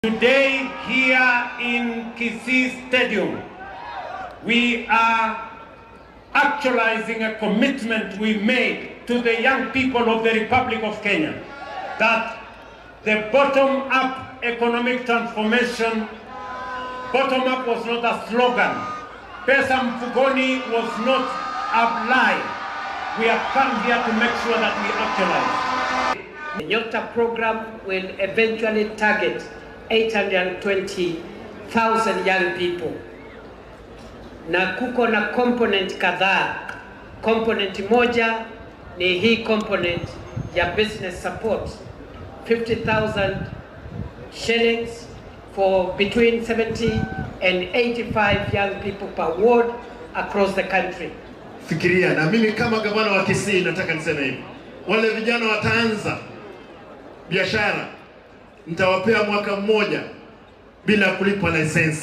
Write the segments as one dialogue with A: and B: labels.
A: Today here in Kisii Stadium, we are actualizing a commitment we made to the young people of the Republic of Kenya that the bottom-up economic transformation, bottom-up was not a slogan. Pesa mfukoni was not a lie. We have come here to make sure that we actualize.
B: The Nyota program will eventually target 820,000 young people, na kuko na component kadhaa. Component moja ni hii component ya business support, 50,000 shillings for between 70 and 85 young people per ward across the country.
C: Fikiria, na mimi kama gavana wa Kisii nataka niseme hivi, wale vijana wataanza biashara, nitawapea mwaka mmoja bila kulipa leseni.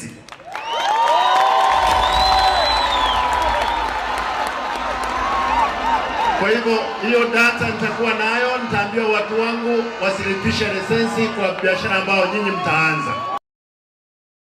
C: Kwa hivyo hiyo data nitakuwa nayo, nitaambia watu wangu wasilipishe leseni kwa biashara ambayo nyinyi mtaanza.